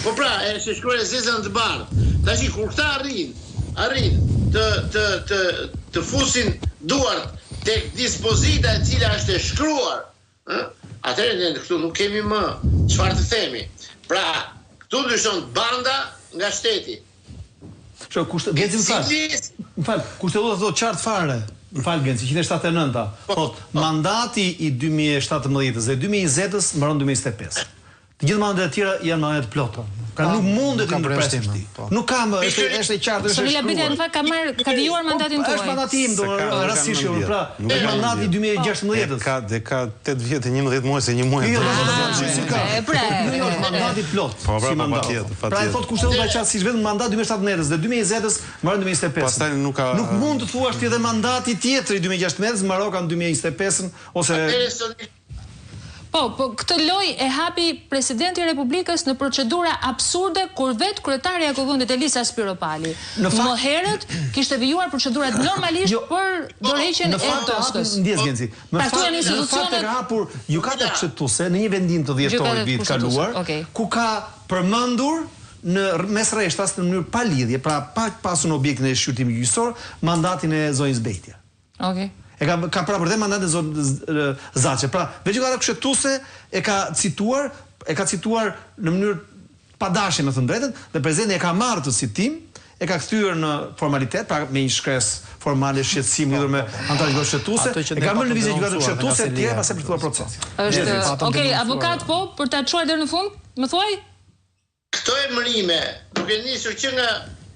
Po pra, është e shkruar e zeza në të bardhë. Tashi kur këta arrijnë, arrijnë të të të të fusin duart tek dispozita e cila është e shkruar, ë? Atëherë ne këtu nuk kemi më çfarë të themi. Pra, këtu ndryshon banda nga shteti. Shiko, kushte, Genci më fal. Më fal, kushtetuta thotë qartë fare. Më fal Genci, 179-a. Po, thotë, po. mandati i 2017-s dhe 2020-s mbaron 2025. Të gjitha mandatet e tjera janë mandate të plota. Pra nuk mundet të ndërpresësh ti. Po. Nuk ka më, është është e qartë, është e shkruar. Sonila në fakt ka marrë, ka vijuar po, mandatin tuaj. Është mandati im, do rastësisht jo, pra, është mandati i 2016-s. Ka dhe ka 8 vjet e 11 muaj se një muaj. Jo, jo, jo, e pra. Jo, është mandati plot. Po, pra, po, patjetër, patjetër. Pra e thotë kushtetuta qartësisht vetëm mandati 2017-s dhe 2020-s mbaron 2025. Pastaj nuk ka Nuk mund të thuash ti edhe mandati tjetër i 2016-s mbaroka në 2025-ën ose Po, po këtë lojë e hapi Presidenti i Republikës në procedura absurde kur vetë kryetarja e Kuvendit Elisa Spiropali Në më fakt, herët kishte vijuar procedurat normalisht jo, për dorëheqjen në e fakt e hapi, Toskës. ndjesë Genci, në Pra këtu fakt, janë në fakt e institucionet ka hapur Gjykata Kushtetuese në një vendim të dhjetorit Gjykata vitit Kushtetuese, kaluar, okay. ku ka përmendur në mes rreshtas në mënyrë pa lidhje, pra pa pasur në objektin e shqyrtimit gjyqësor, mandatin e zonjës Bejtja. Okej. E ka ka prapur dhe mandatin e zonjës Zaçe. Pra, vetë Gjykata Kushtetuese e ka cituar, e ka cituar në mënyrë pa dashje me thënë drejtën, dhe presidenti e ka marrë atë citim, e ka kthyer në formalitet, pra me një shkresë formale shqetësim lidhur me anëtarët e Gjykatës Kushtetuese, Ato që e ne ka vënë në patëm lëvizje Gjykatën denoncuar dhe nga Kushtetuese etj, selia. pastaj për të filluar procesin. Është, Patëm okej, denoncuar. avokat po, për ta çuar deri në fund, më thuaj? Këto emërime, duke nisur që nga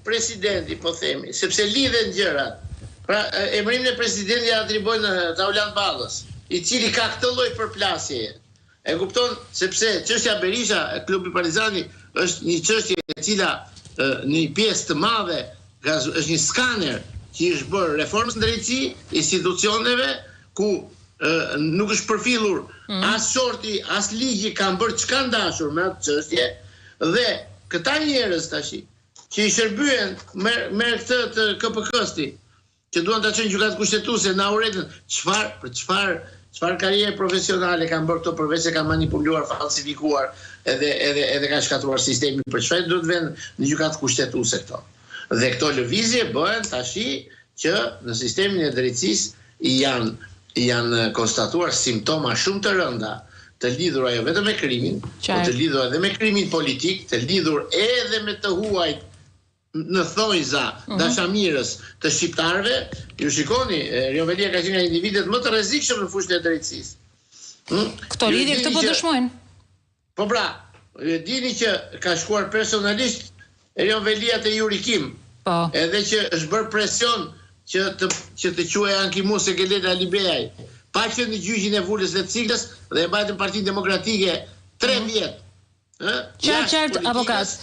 presidenti, po themi, sepse lidhen gjërat. Pra, emërimin e presidentit ia atribuojnë Taulant Ballës, i cili ka këtë lloj përplasjeje. E kupton? Sepse çështja Berisha, Klubi Partizani është një çështje e cila në një pjesë të madhe ka është një skaner që i është bërë reformës në drejtësi, institucioneve ku nuk është përfillur mm. as shorti, as ligji kanë bërë ç'kanë dashur me atë çështje dhe këta njerëz tashi që i shërbyen me me këtë të KPK-s ti, që duan ta çojnë gjykatë kushtetuese në Auretën, çfarë për çfarë çfarë karriere profesionale kanë bërë këto përveç se kanë manipuluar, falsifikuar edhe edhe edhe kanë shkatërruar sistemin, për çfarë duhet të venë në gjykatë kushtetuese këto. Dhe këto lëvizje bëhen tashi që në sistemin e drejtësisë janë janë konstatuar simptoma shumë të rënda të lidhura jo vetëm me krimin, po të lidhura edhe me krimin politik, të lidhur edhe me të huajt në thonjza mhm. dashamirës të shqiptarëve, ju shikoni, Erion Veliaj ka qenë nga individët më të rrezikshëm në fushën e drejtësisë. Hm? Këto lidhje këtë po dëshmojnë. Po pra, ju e dini që ka shkuar personalisht Erion Veliaj te Yuri Kim. Po. Edhe që është bërë presion që të që të quhej ankimues Enkelejd Alibeaj, pa qenë në gjyqin e vulës dhe siglës dhe e mbajtën Partinë Demokratike 3 mm. vjet. Ë? Qartë, qartë, avokat.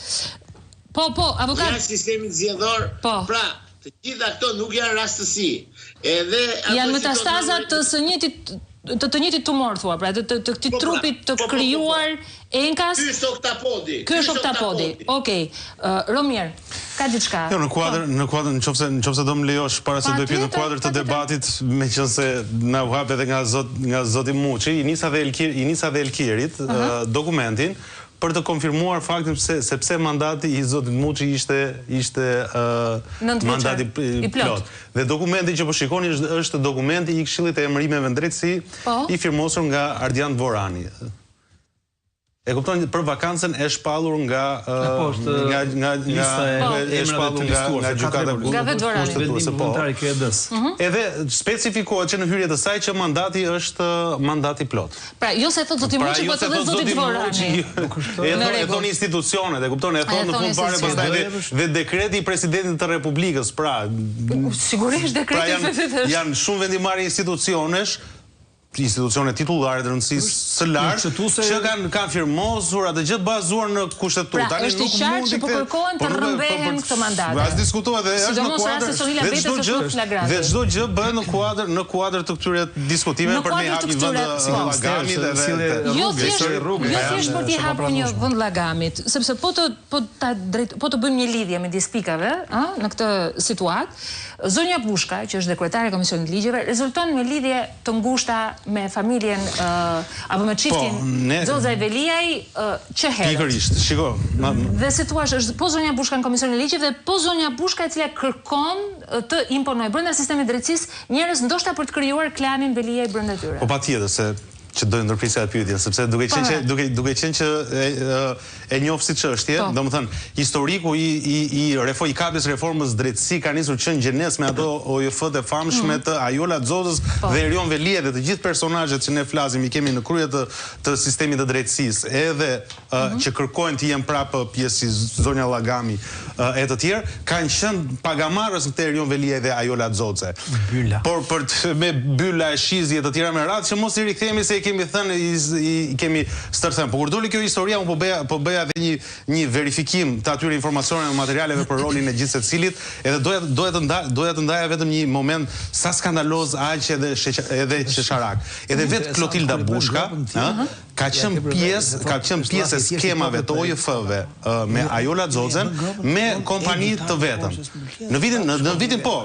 Po, po, avokat. Jashtë sistemit zgjedhor. Po. Pra, të gjitha këto nuk janë rastësi. Edhe ato janë metastaza të së njëjtit të të njëjtit tumor thua, pra të të, të këtij po, pra, trupit të po, po, po, krijuar enkas. Ky është oktapodi. Ky është oktapodi. Okej. Uh, Romir, ka diçka. Jo, në kuadër, po. në kuadër, nëse nëse do më lejosh para se të bëj në kuadër të debatit, meqenëse na u hap edhe nga zot nga zoti Muçi, i nisa dhe Elkir, i nisa dhe Elkirit uh -huh. dokumentin për të konfirmuar faktin pse sepse mandati i zotit Muçi ishte ishte uh, mandati i plot. Dhe dokumenti që po shikoni është është dokumenti i Këshillit të Emërimeve në Drejtësi po. i firmosur nga Ardian Dvorani. E kupton për vakancën e shpallur nga po, është nga nga lista e nga e shpallur nga nga gjykata nga vetë Dvorani. Kushtetuese, po. Vullnetari i KED-s. Mhm. Edhe specifikohet që në hyrje të saj që mandati është mandat i plot. Pra, jo se thotë zoti Pra, Muçi, jo po se thotë thotë zoti zoti Dvorani. Muçi, e thonë e thonë institucionet, e kupton, e thonë në fund fare pastaj dhe dhe dekreti i presidentit të Republikës, pra Sigurisht pra dekreti i janë presidentit është. janë shumë vendimmarrje institucionesh, institucione titullare të rëndësisë së lartë që kanë kanë firmosur atë gjë bazuar në kushtetutë. Pra, Tani është i nuk qartë mund që po të kërkohen po të nuk e po rrëmbehen për këto mandate. As diskutohet dhe është në Sidomos kuadër rasti Sonila dhe Bejtës çdo është gjë më flagrante. dhe çdo gjë bëhet në kuadër në kuadër të këtyre diskutimeve Në për me kuadër hap të një vend këtyre, po. llagamit edhe Sjellje Jo rrugë, thjesht, sjellje rrugë, jo janë thjesht për t'i është e hapur një papranueshme. vend llagamit, sepse po të po ta drejt po të bëjmë një lidhje midis pikave, ë, në këtë situatë, zonja Bushka, që është dhe kryetare e Komisionit të Ligjeve, rezulton me lidhje të ngushta me familjen apo me çiftin po, Xhoxhaj Veliaj që herët. Pikërisht, shiko. Ma... Dhe si thua, është po zonja Bushka në Komisionin e Ligjeve dhe po zonja Bushka e cila kërkon të imponojë brenda sistemit të drejtësisë njerëz ndoshta për të krijuar klanin Veliaj brenda tyre. Po patjetër se që do të ndërprisja pyetjen, sepse duke qenë që duke duke qenë që e, e njoh si çështje, po. domethënë historiku i i i refo i kapjes reformës drejtësi ka nisur që në gjenezë me ato OJF-të e famshme mm. të Ajola Xoxës po. dhe Erion Veliaj dhe të gjithë personazhet që ne flasim i kemi në krye të të sistemit të drejtësisë, edhe mm -hmm. që kërkojnë të jenë prapë pjesë si zonja Llagami e të tjerë, kanë qenë pagamarrës të Erion Veliaj dhe Ajola Xoxe. Byla. Por për të, me byla e shizje e të tjera me radhë që mos i rikthehemi se i kemi thënë i, i, i kemi stërthënë. Po kur doli kjo historia unë po bëja po bëja edhe një një verifikim të atyre informacioneve, materialeve për rolin e gjithsecilit, edhe doja doja të nda, doja të ndaja vetëm një moment sa skandaloz aq edhe sheq, edhe qesharak. Edhe vetë Klotilda Bushka, ë, ka qenë pjesë, ka qenë pjesë e skemave të OJF-ve me Ajola Xoxen me kompani të vetën. Në vitin në, në vitin po,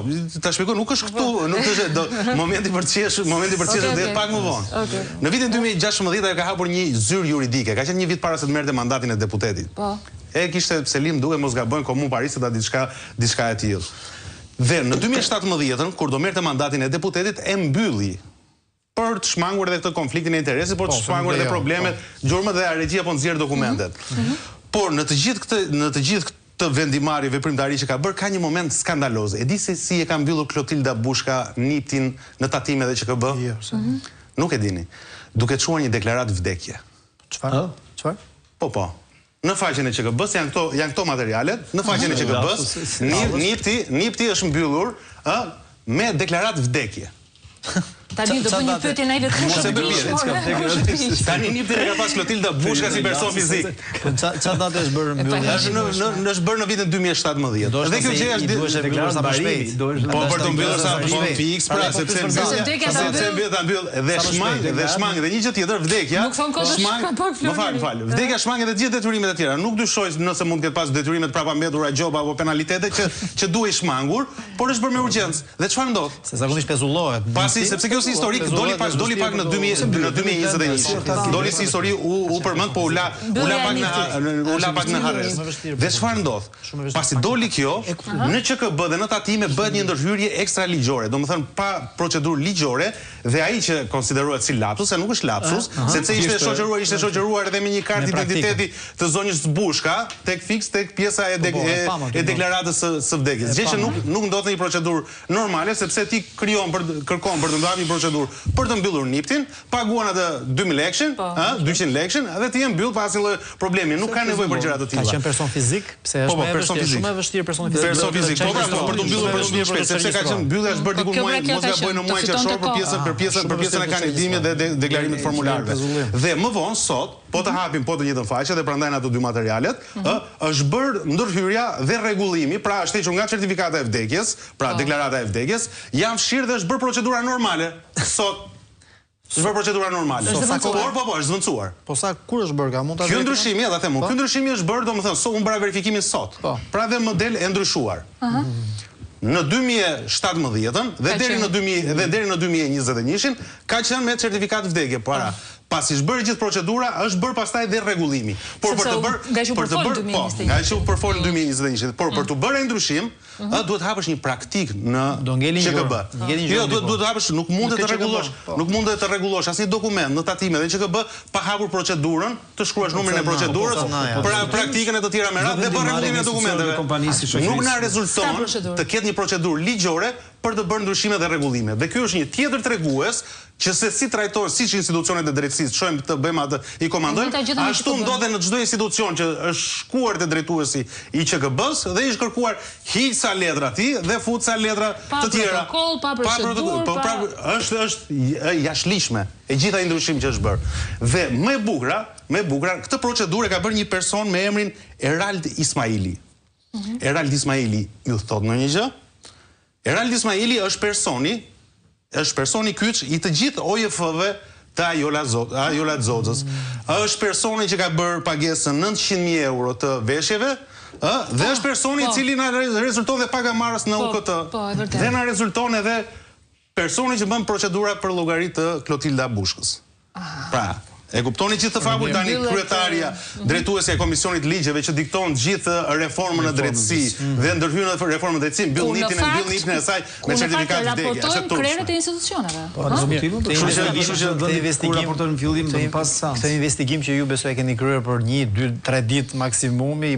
ta shpjegoj, nuk është këtu, nuk është do, momenti për të qeshur, momenti për të qeshur do jetë pak më vonë. Në vitin 2016 ajo ka hapur një zyrë juridike, ka qenë një vit para se të merrte mandatin e deputetit. Po. E kishte selinë duke mos gaboj në Komunë Parisit a diçka diçka e tillë. Dhe në 2017-ën kur do merrte mandatin e deputetit e mbylli për të shmangur edhe këtë konfliktin e interesit, por të po, shmangur edhe problemet, po. gjurmët dhe regjia po nxjerr dokumentet. Mm -hmm. Por në të gjithë këtë në të gjithë këtë vendimmarrje veprimtari që ka bërë ka një moment skandaloz. E di se si e ka mbyllur Klotilda Bushka NIPT-in në tatime dhe QKB? Jo, mm -hmm. Nuk e dini. Duke çuar një deklaratë vdekje. Çfarë? Çfarë? Po po. Në faqen e QKB-së janë këto janë këto materialet, në faqen e QKB-së, NIPT-i, NIPT-i është mbyllur, ë, me deklaratë vdekje. Tani do bëj një pyetje naive kush e di? Tani NIPT-in e ka pas Klotilda Bushka si person fizik. Ça ça datë është bërë mbyllja? Është në në është bërë në vitin 2017. Dhe kjo gjë është duhesh e mbyllur sa më shpejt. Po për të mbyllur sa më shpejt. Fiks pra, sepse mbyll, sepse mbyll ta mbyll dhe shmang dhe shmang dhe një gjë tjetër vdekja. Shmang. Më fal, më fal. Vdekja shmang edhe të gjithë detyrimet e tjera. Nuk dyshoj nëse mund të ketë pas detyrime të prapambetura, gjoba apo penalitete që që duhej shmangur, por është bërë me urgjencë. Dhe çfarë ndodh? Se zakonisht pezullohet. Pasi sepse kjo si historik doli pak doli pak në 2000 në 2021. Doli si histori u u përmend, po u la u la pak në u la pak në harresë. Dhe çfarë ndodh? Pasi doli kjo, në QKB dhe në tatime bëhet një ndërhyrje ekstra ligjore, domethënë pa procedurë ligjore dhe ai që konsiderohet si lapsus, se nuk është lapsus, sepse ishte shoqëruar ishte shoqëruar edhe me një kartë identiteti të zonjës Bushka tek fiks tek pjesa e po, po, e deklaratës së së vdekjes. Gjë që nuk nuk ndodh në një procedurë normale sepse ti krijon për kërkon për të ndërmarrë një procedurë për të mbyllur NIPT-in, paguan atë 2000 lekëshin, po. ë, 200 lekëshin dhe ti e mbyll pa asnjë lloj problemi, nuk ka nevojë për gjëra të tilla. Ka qenë person fizik, pse është po, po, më vështirë, shumë e vështirë person fizik. Person fizik, po pra, po, për të mbyllur për të mbyllur shpejt, sepse ka qenë mbyllja është bërë diku muaj, mos gaboj në muajin qershor për pjesën për pjesën për pjesën e kandidimit dhe deklarimit të formularëve. Dhe më vonë sot, po të hapim po të njëjtën faqe dhe prandaj në ato dy materialet, ë, është bërë ndërhyrja dhe rregullimi, pra është hequr nga certifikata e vdekjes, pra deklarata e vdekjes, janë fshirë dhe është bërë procedura normale sot. Është bërë procedura normale. Është zëvendësuar. Por, po, po, është zëvendësuar. Po sa kur është bërë ka mund ta Ky ndryshimi, ja ta them unë, ky ndryshimi është bërë, domethënë, sot unë bëra verifikimin sot. Po. Pra dhe më del e ndryshuar. Në 2017-ën dhe deri në 2000 dhe deri në 2021-shin ka qenë me certifikatë vdekje. Para, pasi është bërë gjithë procedura, është bërë pastaj dhe rregullimi. Por për të bërë për të bërë, po, nga që u përfol në 2021-shin, por për të bërë ai ndryshim, Ë duhet të hapësh një praktikë në QKB. Jo, duhet duhet të hapësh, nuk mundet të rregullosh, po. nuk mundet të rregullosh asnjë dokument në tatime dhe në QKB pa hapur procedurën, të shkruash numrin e procedurës, pra praktikën e të tjera me radhë dhe bërë rregullimin e dokumenteve. Nuk na rezulton të ketë një procedurë ligjore për të bërë ndryshime dhe rregullime. Dhe ky është një tjetër tregues që se si trajtohen siç institucionet e drejtësisë çojmë të bëjmë atë i komandojmë, ashtu ndodh në çdo institucion që është shkuar te drejtuesi i QKB-së dhe i është kërkuar hiq ca letra ti dhe fut ca letra të tjera. Pa protokoll, pa procedurë, po pra është është e jashtëligjshme e gjitha ai ndryshim që është bërë. Dhe më e bukura, më e bukura, këtë procedurë e ka bërë një person me emrin Erald Ismaili. Erald Ismaili ju thotë ndonjë gjë? Erald Ismaili është personi, është personi kyç i të gjithë OJF-ve të Ajola Zot, Ajola Xoxës. Është personi që ka bërë pagesën 900.000 euro të veshjeve, ë, dhe është personi i po. cili na rezulton dhe pagamarrës në po, UKT. Po, dhe na rezulton edhe. Personi që bën procedura për llogari të Klotilda Bushkës. Pra, e kuptoni gjithë këtë fabul tani kryetarja, mhm. drejtuesja e Komisionit të Ligjeve që dikton gjithë reformën në drejtësi mhm. dhe ndërhyn në reformën në drejtësi, mbyll niptin e mbyll niptin e saj me certifikatë vdekje. Është e turpshme. Krerët e institucioneve. Po, diskutim, kështu që kështu që këtë investigim raportojnë në fillim dhe pas seancës. Këtë investigim që ju besoj e keni kryer për 1, 2, 3 ditë maksimumi.